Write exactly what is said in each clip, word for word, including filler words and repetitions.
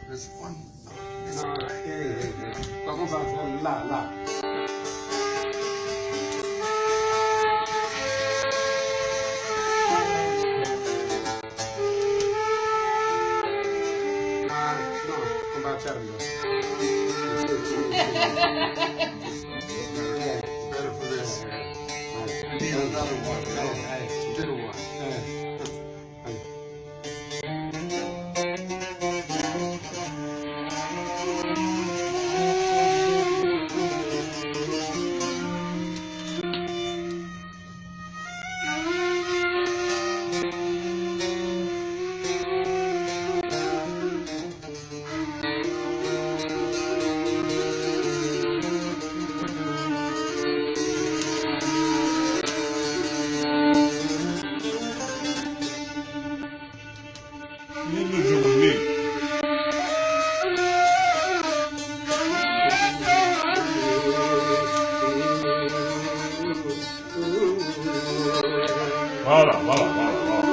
This one. This one. Là, là. Ah, no, come va a termine. Better for this. Need another one. No, hey, little one. Hey. Voilà, voilà, voilà, voilà.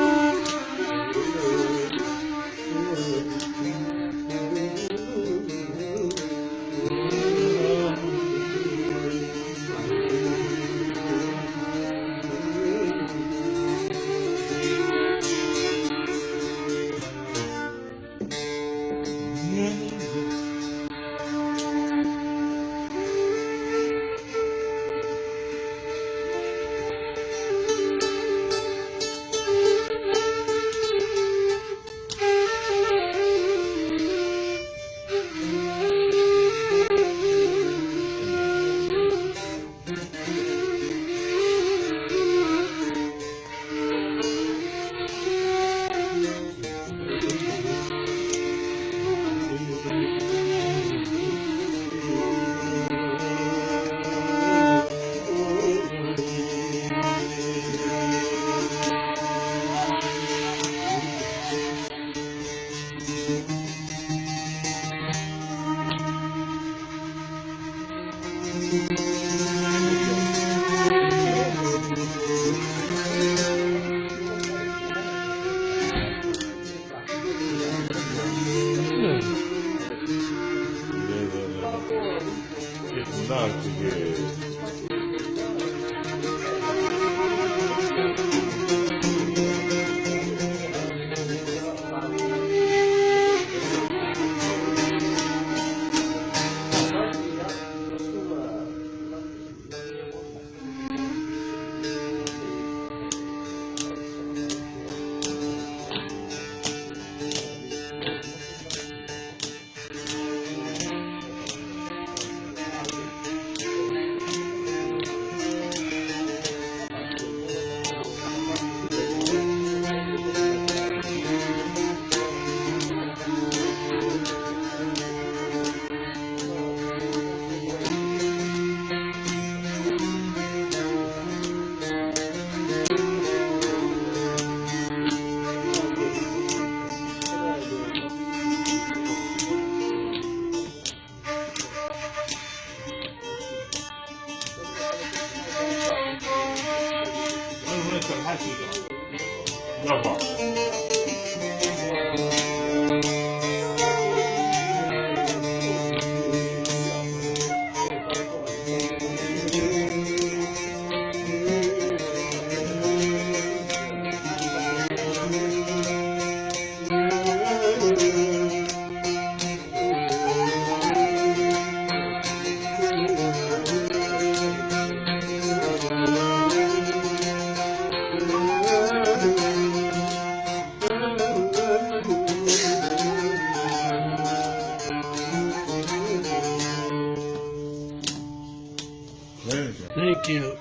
Thank you.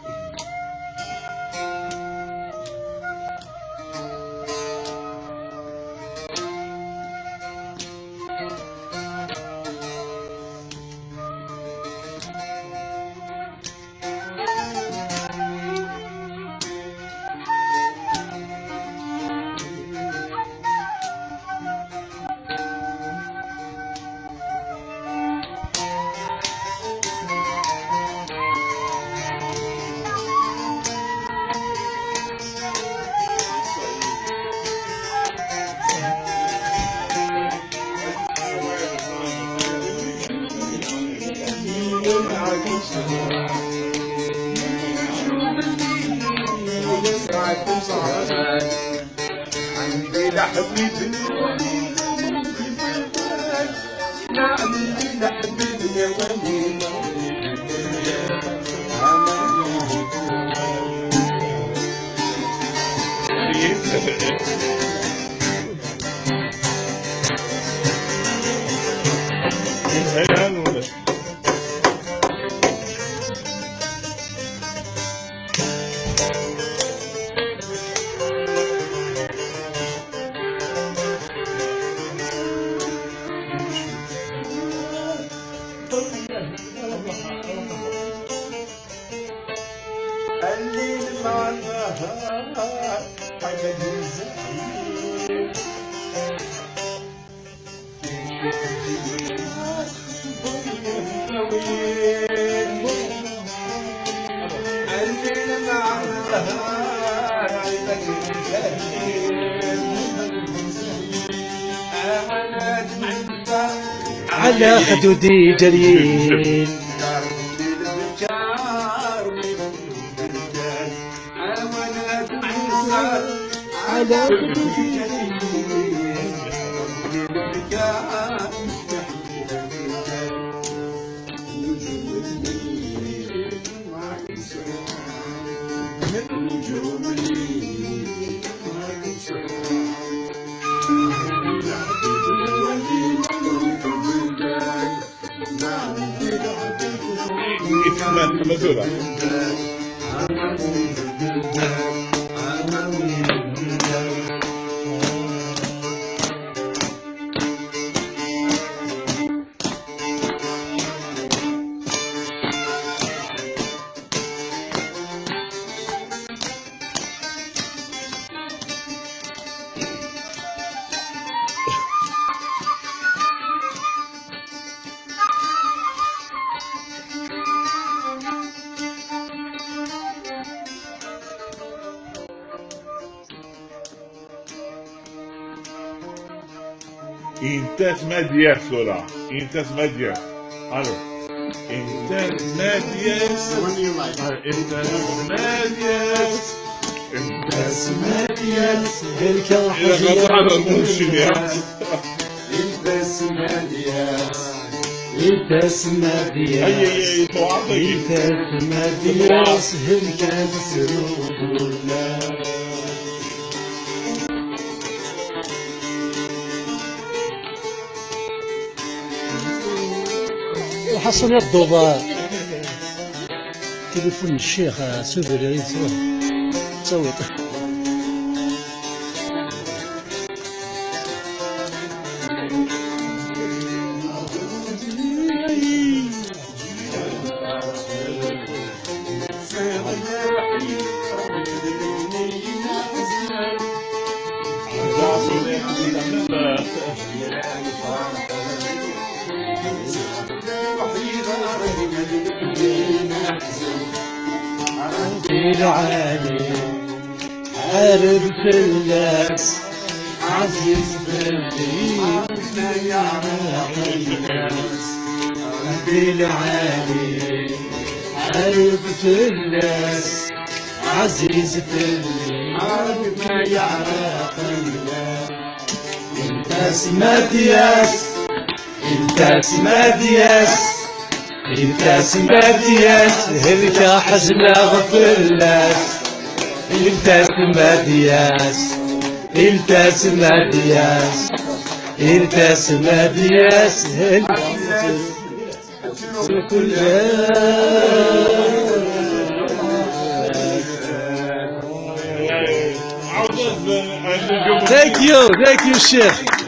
على خدودي جريين. على خدودي جريين. Intas Madyas tura. Intas Madyas. Allo. Intas Madyas. Intas Madyas. Intas Madyas. Helkeɣ ḥezneɣ. Intas Madyas. Intas Madyas. Ay, ay, ay, ay, ay. Intas Madyas. Helkeɣ s rubula. Lḥaṣun iṛedduḍ tilifun n ccix s ubrid, ttawiḍ. Ṛebbi lɛali, ḥareb fell-as. Ɛziz fell-i, ma yeɛreq fell-as. Ṛebbi lɛali, ḥareb fell-as. Ɛziz fell-i, ma yeɛreq fell-as. Intas Madyas, Intas Madyas, Intas Madyas, helkeɣ ḥezneɣ fell-as. Intas Madyas, Intas Madyas, Intas Madyas, helkeɣ fell-as. Thank you, thank you, Sheikh.